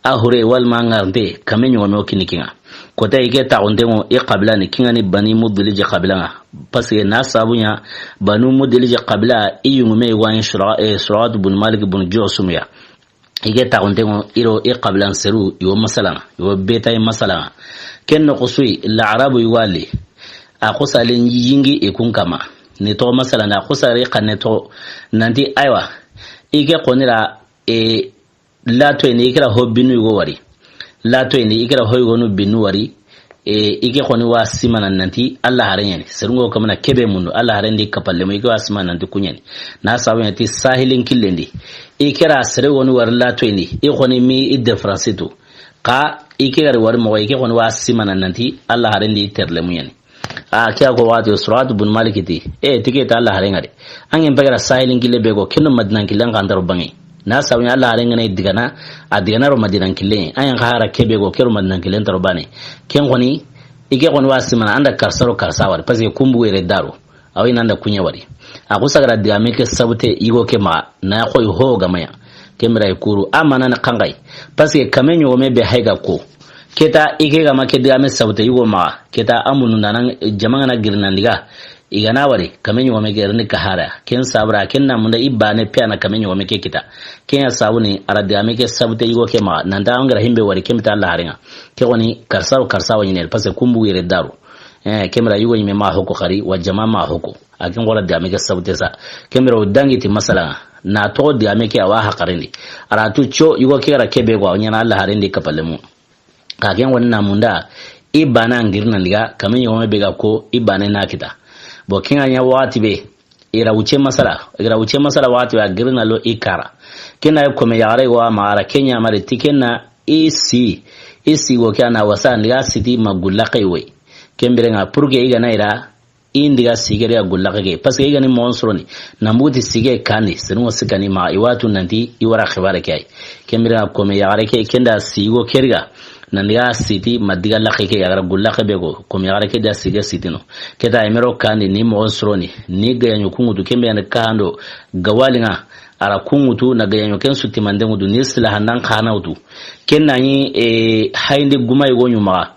a hure walma ŋarante, kame ɲogome o kini ken ŋa. Kota i ke taxunten ŋo i xabilan di, ken ŋa ni Bani Mudliji xabilan ŋa. Parce que na sabu ɲa, Bani Mudliji xabila, i yungume i wa ɲi Sura-, eh, Suraqatu bun Malik bun Ju'sum ya. I ke taxunten ŋo i ro i xabilan seru, i wo masalan ŋa, i wo betayi masalan ŋa. Ken noxo su yi, la Arabu i wali. A xosalen yingi i kun kama. Ni toxo masalan, a xosare xanne toxo. Nanti, aywa, i ke xoni ra, e, Lato ni i ke ra ho binu i go wari. Lato ni i ke ra ho i go nu binu wari. E, i ke xoni wa simana nanti Alla haren ɲa ni. Serun ŋo kamana kebe mundu, Alla haren di kapallemu, i ke wa simana nanti ku ɲa ni. Na sabu ɲa ti sahilin killen di. I ke ra sere woni wari lato ni. I xoni mi i différence tu. Xa i ke gari wari moxo, i ke xoni wa simana nanti Alla haren di terlemu ɲa ni. A, ke a ko waxati, Suraqatu bun Malik ti, e, ti ke ta Alla haren ŋa de. An ŋen pegera sahilin kille be go, ken do Madinan killen xa nta ro banŋe. Na sabu ɲa Alla haren ŋa na i digana, a digana ro Madinan killen. An ŋen xa hara ke be go, ke ro Madinan killen nta ro bane. Ken xoni, i ke xoni wa simana, an da karsa ro karsa wari, parce que kun bugu yere daru. A wa i na an da ku ɲa wari. A ku sagara digame ke sabute yigo ke maxa, na ya xoyi ho ga ma ɲa. Ken bira i kuru, a mana na xanxayi. Parce que kame ɲogome be hay ga ko. Ke ta i ke ga ma ke digame sabute yigo maxa. Ke ta a munu nda nan jama ŋa na giri nan diga. I ga na wari, kame ɲogome ke rini ka hara. Ken sabura, ken na munda i bane pe a na kame ɲogome ke kita. Ken ya sabu ni, a ra digame ke sabute yigo ke maxa. Nanta an gara himbe wari, ken bita Alla haren ŋa. Ke xoni, karsa ro karsa wa ɲi ne, parce que kun bugu yere daru. Eh, ken bira yigo ɲime ma hoko xari, wa jama ma hoko. A ken xora digame ke sabute sa. Ken bira o dangi ti masalan ŋa. Na toxo digame ke a wa haqarindi. A ra tu co, yigo ke gara ke be go, a ɲa na Alla haren di kapallemu. Xa ken xoni na munda, i bana ngirna diga, kame ɲogome be ga ko, i bana na kita. Bo ken ŋa ɲa waxati be, i ra wuce masala, i ra wuce masala waxati be, a girna lo i kara. Ken na kome yaxare wa ma a ra ken ɲa mari ti ken na i si, i si go ke a na wasa ndiga siti ma gulla kai woy. Ken biren ŋa pour que i ga na i ra, i ndiga sige ri a gulla ke, parce que i ga ni moxon soroni, na mbuti sige kandi, sirungo sikani ma, i wa tu nanti, i wara xibare ke ay. Ken biren ŋa kome yaxare ke, ken da sigo ke riga, nan diga siti, ma diga laxe ke, yaxara gulla ke be go, kome yaxare ke da sige sitino. Ke ta emero kandi, ni moxon soroni, ni gayaɲo kunŋutu, ken be yani kahando, gawali ŋa, a ra kunŋutu, na gayaɲo ken sutimande ŋutu, ni sila handan xana wutu. Ken na ni, e, hayndi guma i go ɲumaxa.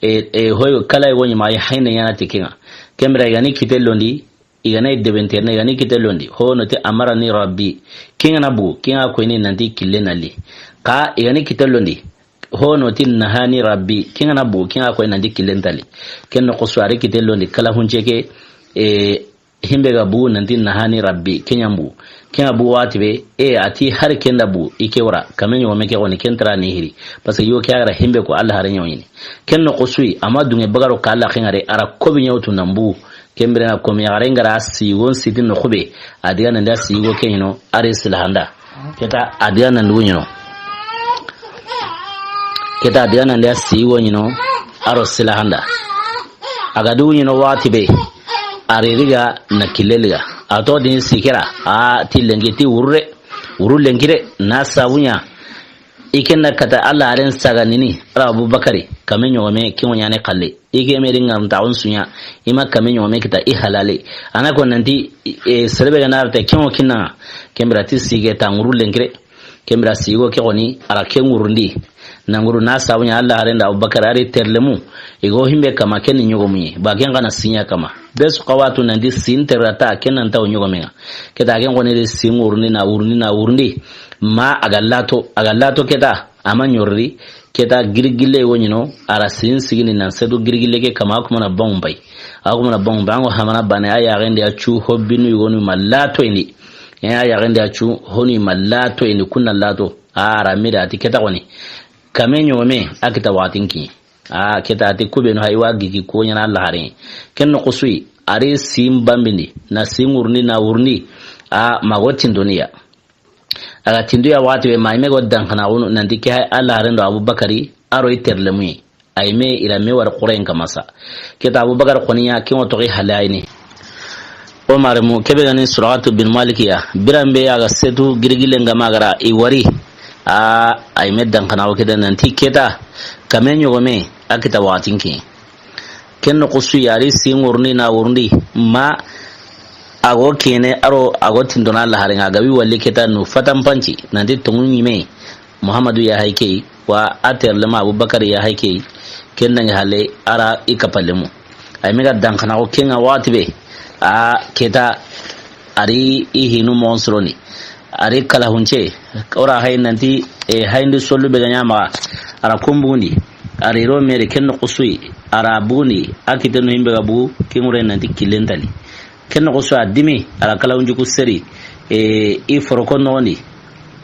E, e, hoy kala i go ɲumaxa, hayne ɲana ti ken ŋa. Ken bira i ga ni kite londi, i ga na i debenterne, i ga ni kite londi. Ho no ti amarani Rabbi. Ken ŋa na bugu, ken ŋa koyni nanti kille na li. Xa i ga ni kite londi. Ho no ti nahani Rabbi. Ken ŋa na bugu, ken ŋa koyni nanti kille nta li. Ken noxo su a ri kite londi. Kala hunce ke, e, himbe ga bugu nanti nahani Rabbi. Ken ɲa bugu. Ken ŋa bugu waxati be, e, a ti hari ken da bugu, i ke wara. Kame ɲogome ke xoni, ken tara ni hiri. Parce que yo ke a gara himbe ko Alla hare ɲa wo ɲini. Ken noxo su yi, a ma dunŋe bagaro ka Alla ken ŋa re, a ra kobi ɲa wutu nan bugu. Ken biren ŋa kome yaxare n gara sigon siti noxu be, a diga nan da sigo ke ɲino, a ri sila handa. Keta a diga nan dugu ɲino. Keta a diga nan diga sigo ɲino. A ro sila handa. A ga dugu ɲino waxati be. A ri riga na kille liga. A to din sikira. A ti lenki ti wurre. Wuru lenkire. Na sabu ɲa. I ken na kata Alla haren saga nini. Ara Abubakari. Kame ɲogome. Kingo ɲane kalle. I ke meri ŋa nta on suɲa, i ma kame ɲome kita i halale. A na ko nanti, e, serebe ga na rate kengo kinna, kembira ti sige ta ŋuru lenkire, kembira sigo ke xoni, ara ke ŋurundi. Na ŋuru na sabu ɲa Alla haren da Abubakar ari terlemu, i go himbe kama ken ni ɲogomuɲe, ba ken xa na siɲa kama. Be su xawatu nanti sin terata ken nan taw ɲogomenga. Keta ken xoni de sin ŋurundi na wurundi na wurundi, ma a ga lato, a ga lato keta, Ama ɲorri, keta girigille wo ɲino, ara sin sigini nan sedu girigille ke kama, a kuma na bangu bay. A kuma na bangu bay, ango hamana bane, a yaxendi a cu hobbinu yogonu ma lato indi. E, a yaxendi a cu honu ma lato indi, kunna lato. A ara mida ati keta xoni. Kame ɲome, a kita waxatin ki. A keta ati kubenu hay wa gigi ko ɲana Alla haren. Ken no xusui, ari sin bambindi, na sin wurni, na wurni. A mago tindoniya. A ga tindu ya waxati be ma i me go dankana wunu nanti ke hay Alla haren do Abubakari a ro i terlemuyi. A i me i ra me wari xuren ka masa. Keta Abubakar xoniya ke ŋo toxi halayini. Omar mu kebe gani Suraqatu bin Malik ya. Biranbe a ga setu girigilen ga magara i wari. A, a i me dankana wo keda nanti keta kame ɲogome a kita waxatin ke. Ken no xusu yari si ŋurni na wurndi ma a go kene a ro a go tindona Alla haren ŋa a ga wi walli keta nu fatampanci nanti tongu ɲime Muhammadu ya hay key wa a terlema Abubakar ya hay key ken dangi hale a ra i kapalemu. Ay mega dankana ko ken ŋa waxati be a keta ari i hinu moxon soroni. Ari kala hunce, ora hay nanti, e, hayndi sollu be ga ɲa maxa, ara kun bugundi, ari ro mere ken no xusuyi, ara bugundi, a kitenu himbe ga bugu, ken ŋure nanti killen tali. Ken no xusu a dimi, ara kala hunju ku seri, e, i foroko noxondi,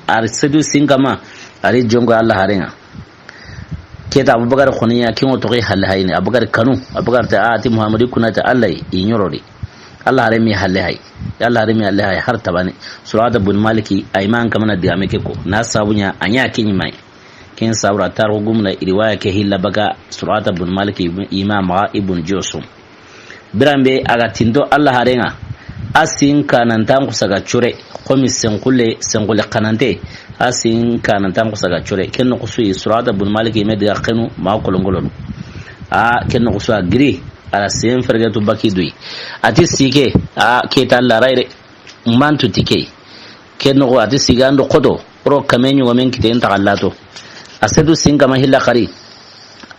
ari sedu sin kama, ari jonko Alla haren ŋa. Keta Abubakar xoniya, ken ŋo toxi halle hayini. Abubakar kanu, Abubakar ta a ti Muhammadu kunata Alla i ɲorodi. Alla haren mi halle hay. Alla haren mi halle hay har tabane. Surata bun Maliki, a iman kamana digame ke ko. Na sabu ɲa, a ɲa ke ɲi may. Ken sabura tarixu gumna riwaya ke hilla baga Surata bun Maliki ima maxa Ibn Jusum. Biranbe a ga tinto Alla haren ŋa, a sin kanantan xusa ga cure, xomi senxulle, senxulle kanante, a sin kanantan xusa ga cure. Ken no xusuyi Surata bun Maliki me diga xenu ma kolongolonu. A ken no xusu a giri, a ra sen fergetu baki duyi. A ti sike, a keta Alla rayre, mantu ti key. Ken no a ti sike ando xoto, ro kame ɲogomen kite nta xallato. A sedu sin kama hilla xari.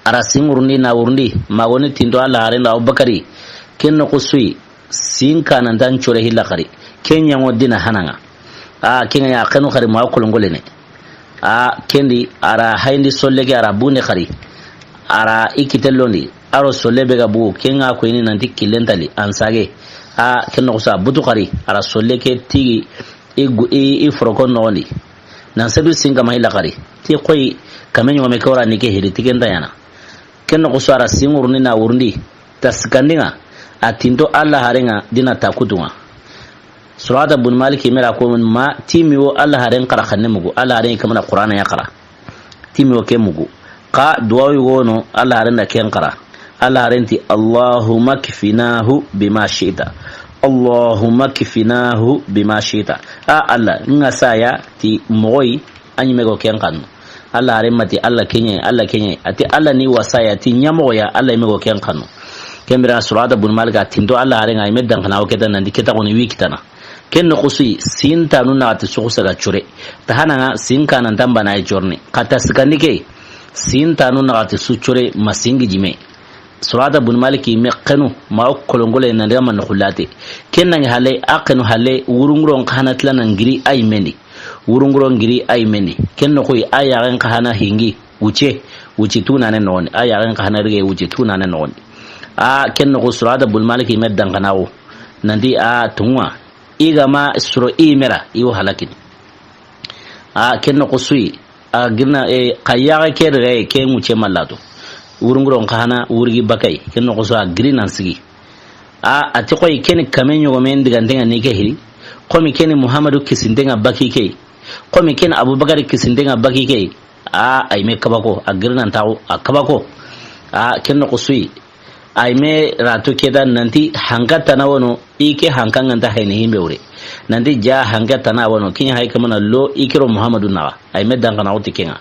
Ara sin wurndi na wurndi, magoni tinto Alla haren do Abubakari. Ken no xusuyi, sin kanantan cure hilla xari. Ken ɲango dina hana ŋa. A, ken ŋa ya xenu xari ma kolongolene. A, kendi, ara hayndi solle ke, ara bune xari. Ara i kitellondi, aro solle be ga bugu, ken ŋa ko ini nanti killen tali, an sage. A, ken no xusa butu xari, ara solle ke tigi, i gu-, i, i foroko noxondi. Nan sedu sin kama hilla xari. Ti xoyi, kame ɲogome ke wara ni ke hiri, ti ken ta ɲana. Ken no xusu ara sin wurni na wurndi, ta sikandi ŋa, a tinto Alla haren ŋa dina ta kutu ŋa. Surata bun Maliki mera ko ma timi wo Alla haren xara xanne mugu, Alla haren kamana Qur'ana ya xara. Timi wo ke mugu. Xa duwawu gono Alla haren da ken xara. Alla haren ti, "Allahumma kfinahu bima shi'ta. Allahumma kfinahu bima shi'ta." A Alla, ŋa saya ti moxoyi, a ɲi me go ken xanu. Alla haren ma ti Alla ke ɲa, Alla ke ɲa. A ti Alla ni wasaya ti ɲamoxoya, Alla ɲi me go ken xanu. Ken bira Surata bun Malika tinto Alla haren ŋa, i me dankana wo keta nanti keta xoni wi kitana. Ken no xusuyi, sin tanu naxati su xusa ga cure. Ta hana ŋa sin kanantan bana ye corni. Xa ta sikandi ke, sin tanu naxati su cure ma singi jime. Surata bun Maliki me xenu, ma o kolongole na daga man xullate. Ken nangi hale, a xenu hale, wurunguron xa hana tila nan giri a yimendi. Wurunguron giri a yimendi. Ken no xuyi, a yaxen xa hana hingi, wuce, wuce tunane noxondi. A yaxen xa hana rige, wuce tunane noxondi. A ken no xu Surata bun Maliki me dankanaxu. Nanti a tunga, i ga ma suro i mera, i wo halakini. A ken no xusuyi, a girna, e, xa yaxe ke daga, e, ke ŋuce mallato. Wurunguron xa hana wurgi bakay, ken no xusu a giri nan sigi. A, a ti xoyi keni kame ɲogomen digantenga ni ke hiri. Xomi keni Muhammadu kisintenga baki ke. Komi ken Abubakar kisinte ŋa baki ke, a, ay me kabako, a girinan taxu, a kabako. A, ken noxo su yi. Ay me ratu keta nanti hanka tana wono, i ke hanka ŋa nta hayni himbe wure. Nanti ja hanka tana wono, kinya hay kamana lo i kiro Muhammadu naxa. Ay me dan kana wuti kenga.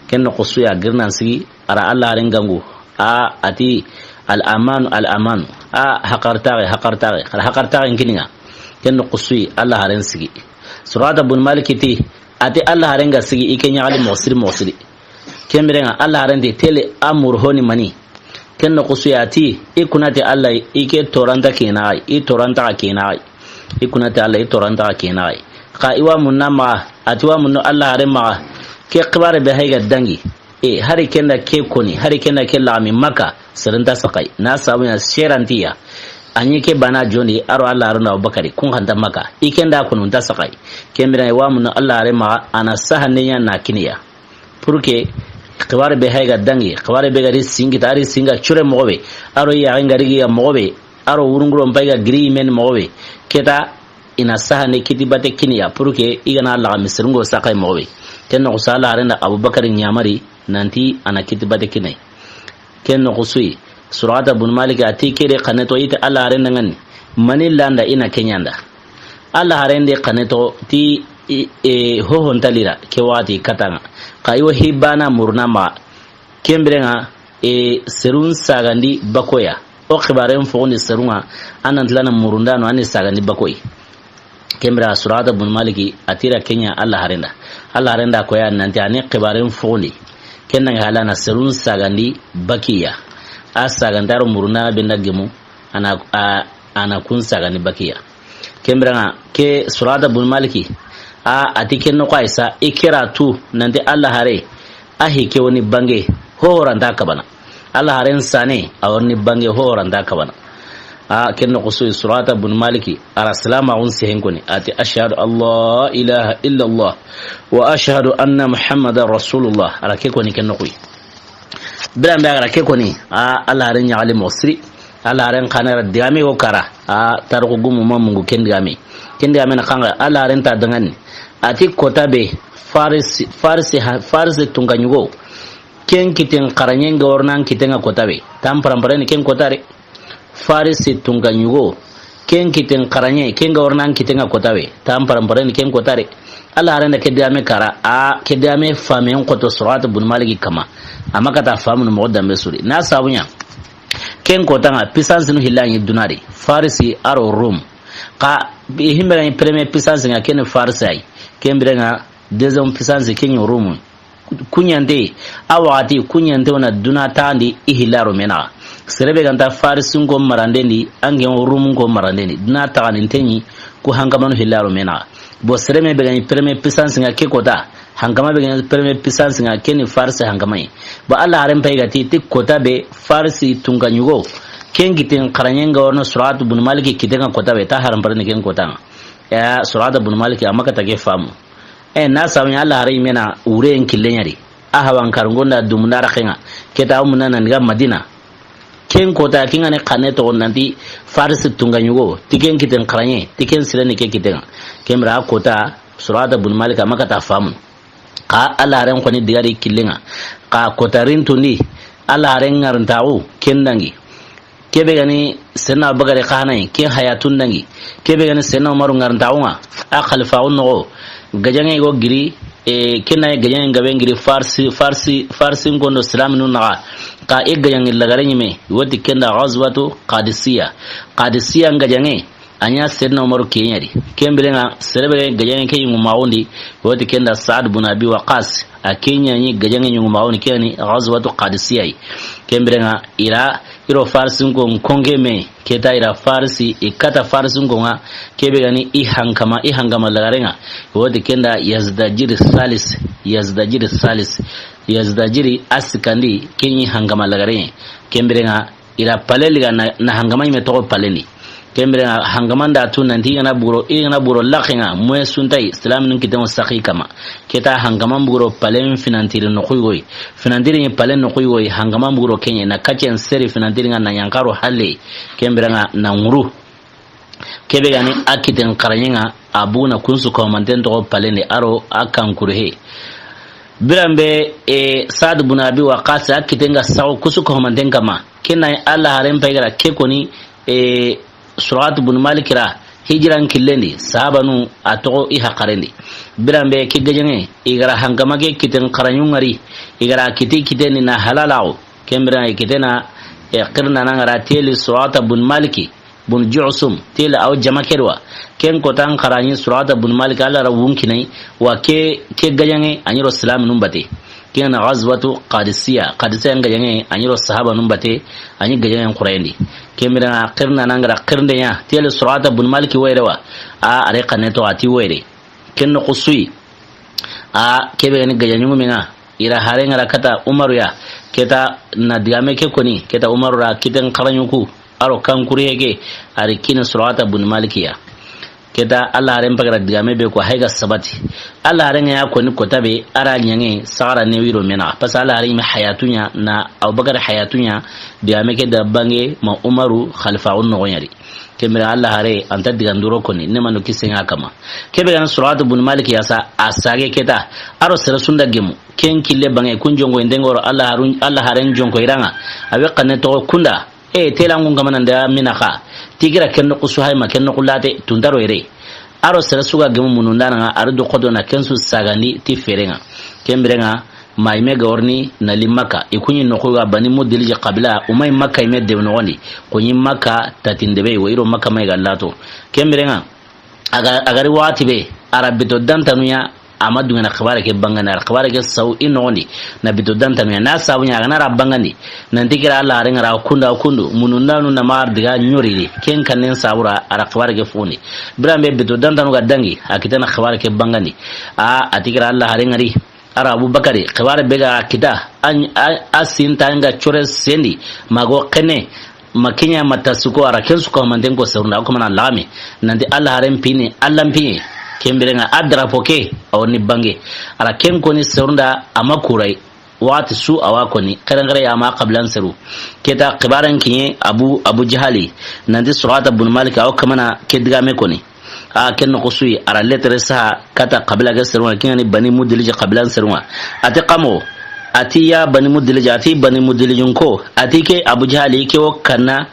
Ken noxo su ya girinan sigi, ara Allah haren gangu. A, ati, al amanu, al amanu. A, hakartaxe, hakartaxe. Kala hakartaxe kininga. Ken noxo su yi, Allah haren sigi. Surata bun Maliki ti, ati Allah haren ga sigi, i ke ɲaxali moxo siri, moxo siri. Ken birenga Allah haren ti tele amur honi mani. Ken noxo su ya ti, i kunati Allah, i ke toranta kinaxay, i toranta xa kinaxay. I kunati Allah, i toranta xa kinaxay. Xa i wa munna maxa, ati wa munno Allah haren maxa. Ke xibare be hayga dangi. E, hari kenda ke koni, hari kenda ke laxami Maka, seren nta saxay. Na sabu ya serantiya. A ɲi ke bana jondi, aro Allah aro na Abubakari, kun xanta Maka. I kenda konu nta saxay. Ken birenga wa munno Allah haren maxa, ana sahande ɲa na kiniya. Pour que xibare be hayga dangi, xibare be gari singi, tari singa cure moxo be, aro ya ngari ya moxo be, aro wurunguro mpai ga giri men moxo be, keta ina sahane kiti bate kiniya, pour que i gana laxa misirungo saxay moxo be. Ken noxo su Allah haren da Abubakar ɲamari, nanti ana kiti bate kinay. Ken noxo su yi, Surata bun Malik ati kede xaneto ite Allah haren da ŋani, mani landa ina kenyanda. Allah haren de xaneto ti, i, e, hohon talira, ke wati katanga. Xa i wo hibana murna ma, ken birenga, e, serun sagandi bakoya. O xibaren foxondi serunga, anan tilana murundano, ani sagandi bakoy. Ken bira Surata bun Maliki, atira kenya Allah haren da. Allah haren da koya nanti ani xibaren foxondi. Ken nanga halana serun sagandi bakiya. A sagantaro murundana benda gemu, ana, a, ana kun sagandi bakiya. Ken birenga ke Surata bun Maliki, a, ati ken noxo aysa, i kera tu, nanti Allah hare, a hi ke woni bange, hohoranta kabana. Allah haren sane, a woni bange, hohoranta kabana. A, ken noxo su Surata bun Maliki, ara salama un sehen koni, ati, "Ashhadu an la ilaha illallah, wa ashhadu anna Muhammadan Rasulullah." Ara ke koni ken noxo yi. Biran be a gara ke koni, a, Allah haren ɲaxali moxo siri. Allah haren xanara digame go kara. A, tarixu gumu ma mungu ken digame. Ken digame na xanga, Allah haren ta dangani. Ati kota be, Farisi, Farisi, ha, Farisi tunka ɲugo. Ken kiten xaraɲen ga wornan kiten ŋa kota be. Tan parampare ni ken kota re. Farisi tunka ɲugo. Ken kiten xaraɲe, ken ga wornan kiten ŋa kota be. Tan parampare ni ken kota re. Allah haren da ke digame kara, a ke digame famen xoto Surata bun Maliki kama. Ama kata famunu moxo dambe suri. Na sabunya. Ken kota ŋa puissance nu hilla ɲi dunari. Farisi aro Rum. Xa, i himbe ŋa premier puissance ŋa ken Farisi ay. Ken bire ŋa deuxième puissance ken Rum. Kuɲante, a waxati kuɲante wona duna tandi i hillaro menaxa. Serebe ganta Farisin ko marandendi, angen Rumun ko marandendi. Duna taxaninten ɲi ku hankamanu hillaro menaxa. Bo sereme be gani premier puissance ŋa ke kota, hankama be gani premier puissance ŋa ke ni Farisi hankama yi. Bo Allah haren pay gati ti kota be Farisi tunka ɲugo. Ken kiten xaraɲen ga worno Surata bun Maliki kiten ŋa kota be ta haram parani ken kota ŋa. Ya Surata bun Maliki ama kata ke famu. E, na sabu ɲa Allah hare yimena wure en kille ɲari. A hawan karungonda dumunda raxenga. Keta umuna nan ga Madina. Ken kota kinga ne xane to nanti Faris tunga ɲugo. Tiken kiten xaraɲe. Tiken sireni ke kitenga. Kemra kota Surata bun Malika makata famu. Ka Allah haren koni digari killenga. Ka kota rintundi Allah haren ngarntaxu kendangi. Kebe gani Senna Abubakar xanai, ke hayatun dangi. Kebe gani Senna Umaru ngarntaxunga, a xalifaxun noxo. Gajange go giri, e, kenna gajange gabe giri Farsi, Farsi, Farsi nkondo Islaminu naxa. Ka e gajange lagare ɲime, woti kenda Ghazwatu Qadisiya. Qadisiya gajange, a ɲa Senna Umaru ke ɲari. Kembirenga, serebe gajange ke yungu maxundi, woti kenda Saad bun Abi Waqas. A ke ɲa ni gajange yungu maxundi ke ni Ghazwatu Qadisiya yi. Kembirenga, ira, iro Farsi nko nkonge me, keta ira Farsi, i kata Farsi nko nga, kebe gani i hankama, i hankama lagarenga. Woti kenda Yazdajiri Salis, Yazdajiri Salis, Yazdajiri asikandi, ke ni hankama lagaren. Kembirenga, ira pale liga na, na hankama ime toxo pale ni. Kembirenga hankama nda tu nanti i gana buro, i gana buro laxenga, moye suntai, Islam nun kitengo saxi kama. Keta hankama buro pale finantiri no xuy woy. Finantiri ni pale no xuy woy, hankama buro kenye, na kacen seri finantiri nga na ɲankaro halle. Kembirenga na nguru. Kebe ga ni a kiten xaraɲen ŋa, a buguna kunsu ko manten toxo palendi aro a kan kuruhe. Biranbe, e, Saad bun Abi Waqqas a kiten ga saxu kusu ko manten kama. Ken na Alla haren pay ga ra ke koni, e, Suraqat bun Malik ra, hijiran killendi, sahabanu a toxo i haqarendi. Biranbe ke gajaŋe, i ga ra hankama ke kiten xaraɲu ŋari, i ga ra kiti kitendi na halalaxu. Ken biranŋa i kitena, e, xirnana ŋa ra teli Suraqata bun Maliki, bun Ju'sum, teli aw jama ke do wa. Ken kotan xaraɲi Suraqata bun Maliki, Alla ra wunkinai, wa ke, ke gajaŋe, a ɲi ro silaminun bate. Ken na Ghazwatu Qadisiya, Qadisiya gajaŋe, a ɲi ro sahabanun bate, a ɲi gajaŋen xurayindi. Ken biranŋa xirnana ŋa ra xirndeya, teli Suraqata bun Maliki wayre wa, a, a re xanne to a ti wayre. Ken noxu su yi, a, kebe ga ni gajaɲuŋu me ŋa, i ra haren ŋa ra kata Umaru ya, keta na digame ke koni, keta Umaru ra kiten xaraɲu ku, aro kan kuriye ke, a ri kini Suraqata bun Maliki ya. Keta Alla haren pay ga ra digame be ko hay ga sabati. Alla haren ŋa ya koni kota be, a ra ɲaŋe saxara ne wiro me naxa. Parce que Alla haren ɲi me hayatu ɲa na Abubakar hayatu ɲa, digame ke da bange ma Umaru xalifa o noxo ɲa ri. Ken biranŋa Alla hare a nta diganduro koni, ne manu kisen ŋa kama. Kebe ga ni Suraqata bun Malik ya sa, a sage keta, aro sere su nda gemu. Ken kille bange kun jonko i ndenŋoro Alla harun, Alla haren jonko i ra ŋa. A we xanne toxo kunda. E, telangun kama nan da mina xa. Ti gira ken noxu su hay ma ken noxu late, tuntaro yere. Aro sere su ga gemu munundaana ŋa, a ri do xodo na ken su sagandi ti feren ŋa. Ken biranŋa, ma i me ga worni na li Makka. I ku ɲi noxu ga Bani Mudliji xabila, u ma i Makka i me de noxondi. Ku ɲi Makka tatindebe, wo i ro Makka ma i ga lato. Ken biranŋa, a ga, a ga ri waxati be, a ra bito dantanu ya, a ma duŋe na xibaare ke bangandi, a ra xibaare ke saw i noxondi, na bito dantanu ya, na sabu ɲa, a ga na ra bangandi, nanti gira Alla haren ŋa ra kunda kundu, munundaanu na ma diga ɲori di, ken kannen sabu ra, a ra xibaare ke fundi. Biranbe bito dantanu ga dangi, a kitena xibaare ke bangandi. A, a ti gira Alla haren ŋa ri, a ra Abubakari, xibaare be ga kita, a, a, a sinta ŋa core sendi, ma go xenne, ma ke ɲa ma ta su ko, a ra ken su ko manten ko serun da, o ko mana lame, nanti Alla haren pini, Alla piye, ken biranŋa a drapeau ke, a wo ni bange, a ra ken koni serun da, a ma kuray, waxati su a wa koni, xerenxere ya ma xabilan seru, keta xibaaren kiɲe Abu, Abu Jahali, nanti Suraqata bun Malik, a wo kamana ke digame koni. A, ken noxu su yi, a ra lettre saha kata xabila ke serun ŋa, ken ga ni Bani Mudliji xabilan serun ŋa. A ti xa mo, a ti ya Bani Mudliji, a ti Bani Mudlijin ko, a ti ke Abu Jahali ke wo kanna,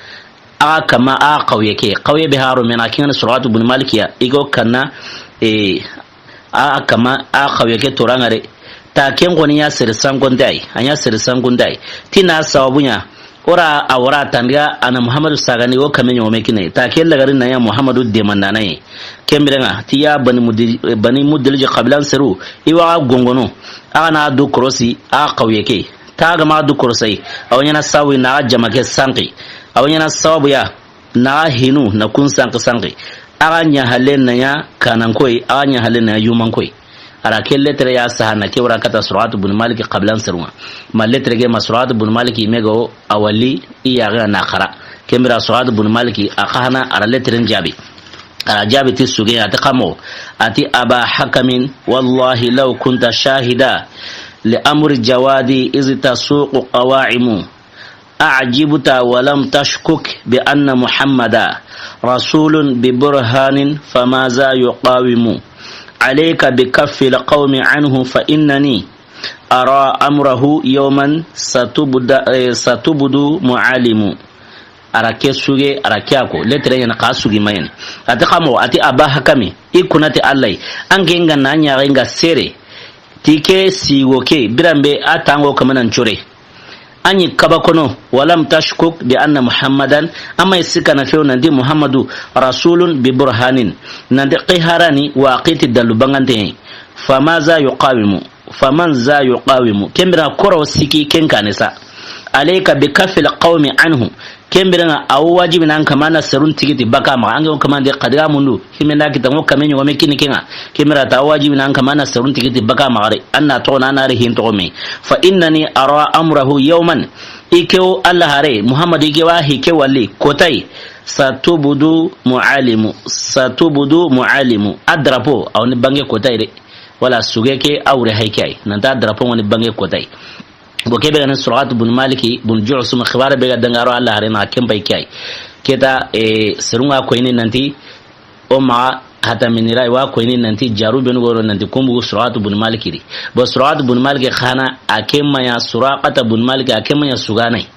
a kama a xawye ke, xawye be haro me naxa, ken ga ni Suraqatu bun Maliki ya, i ke wo kanna, e, a kama a xawye ke toranŋa re. Ta ken koni ɲa sere sankonte ay, a ɲa sere sankonte ay. Ti na sababu ɲa, o ra a wara tandiga a na Muhammadu sagandi o kame ɲogome kine. Ta ke lagari na ɲa Muhammadu demandaana ye. Ken biranŋa, ti ya Bani Mudil-, Bani Mudliji xabilan seru, i wa gongono, a ga na du korosi, a xawye ke. Ta ga ma du korosai, a wa ɲaana sawi na a jama ke sanki. A wa ɲaana sababu ya, na a hinu, na kun sanki sanki. A ga ɲa halle na ɲa kanankoy, a ga ɲa halle na ɲa yumankoy. A ra ke lettre ya saha na ke wara kata Suraqatu bun Maliki xabilan serun ŋa. Ma lettre ke ma Suraqatu bun Maliki me go a wali i ya ga na xara. Ken bira Suraqatu bun Maliki a xa hana a ra lettre jaabi. A ra jaabi ti suge a ti xa mo. A ti Aba Hakamin, wallahi law kunta shahida li amri jawadi iz tasuqu qawa'imu. أعجبت ولم تشكك بأن محمدا رسول ببرهان فماذا يقاوم عليك بكف القوم عنه فإنني أرى أمره يوما ستبد-، ستبدو معالم. A ra ke suge, a ra ke a ko. Lettre ɲa na xa sugi ma ɲaana. A ti xa mo, a ti Aba Hakami, i kuna ti Alla yi. An ke ŋa na ɲa ŋa sere. Ti ke sigo ke, biranbe a tango kamanan core. A ɲi kaba kono, walam tashkuk bi anna Muhammadan, a ma i sikana few nanti Muhammadu rasulun bi burhanin, nanti qiharani wa qiti dalu bangante. Famaza yuqawimu, faman za yuqawimu, ken bira koro siki ken kane sa. Alayka bi kafil qawmi anhu, ken bira ŋa a wo wajibi nan kama na serun tigiti baka maxa, ange o kama de xadiga mundu. Himenda kita ŋo kame ɲogome kini ke ŋa. Kemira ta wajibi nan kama na serun tigiti baka maxare. Anna toxo na na ri hin toxo me. Fa innani ara amrahu yawman. I ke wo Alla hare, Muhammad i ke wa hi ke wali, kotay. Satubudu mualimu. Satubudu mualimu. A drapeau, a wo ni bange kotay de. Wala suge ke a wure hay ke ay. Nanta drapeau wo ni bange kotay. Bo ke be ga ni Suraqatu bun Maliki bun Ju'sum, xibaare be ga dangi a ro Alla haaren ŋa, ken pay ke yi. Ke ta, e, seru ŋa koyini nanti, o maxa hata minira, i wa koyini nanti, jaru benu ga ro nanti, kun bugu Suraqatu bun Maliki di. Bo Suraqatu bun Maliki xa na, a ke ma ɲa Suraqata bun Maliki, a ke ma ɲa sugaana yi.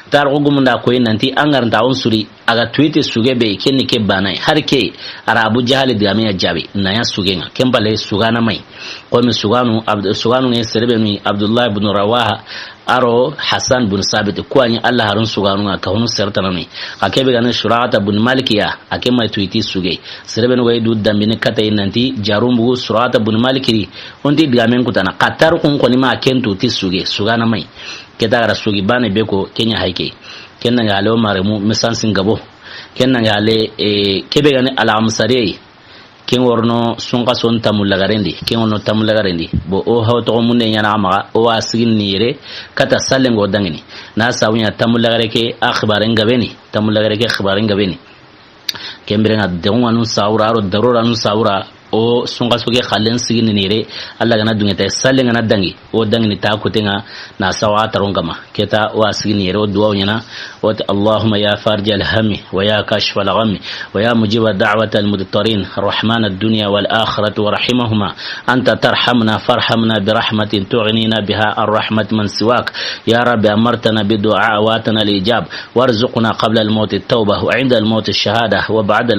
Taarixu gumun da koyi nanti, an ga ri nta on suri, a ga tuyi ti suge be, ken ni ke baane yi. Hari ke, a ra Abu Jahali digaamen ya jaabi, na ɲa suge ŋa, ken pale sugaana ma yi. Komi sugaanu, Abd-, sugaanu ŋa sere be ni Abdullahi bun Rawaha, a ro Hasan bun Sabit, ku wa ɲi Alla haarun sugaanu ŋa, ka hunu sere tanani. Xa ke be ga ni Suraqata bun Maliki ya, a ke ma tuyi ti suge. Sere be nu ga i du dambini kata yi nanti, jaru n bugu Suraqata bun Maliki di, o nti digaamen kutana. Xa taarixun xo ni ma ken tu ti suge, sugaana ma yi. Ke ta ga ra sugi baane be ko, ken ɲa hay ke. Ken na ŋa ale o maremu, mesansin gabo. Ken na ŋa ale, e, ke be ga ni Alxamisare yi. Ken wa rono sunxason tanmu lagaren di, ken wa rono tanmu lagaren di. Bo o haw toxo munde ɲaana xa maxa, o wa sigini yere, kata sallen ŋa o dangini. Na sabu ɲa tanmu lagare ke a xibaaren gabe ni, tanmu lagare ke xibaaren gabe ni. Ken biren ŋa, degun ŋa nun sawura, a ro daruura nun sawura, o sunxaso ke xallen sigini yere, Alla ga na duŋe ta, sallen ga na dangi, o dangini ta kuten ŋa, na sawa taron kama. Ke ta o wa sigini yere, o duwa o ɲaana, o ti, اللهم يا فارج الهم ويا كاشف الغم ويا مجيب دعوة المضطرين رحمن الدنيا والآخرة ورحيمهما أنت ترحمنا فارحمنا برحمة تغنينا بها عن رحمة من سواك. يا رب أمرتنا بالدعاء وآتنا الإجابة وارزقنا قبل الموت التوبة وعند الموت الشهادة وبعد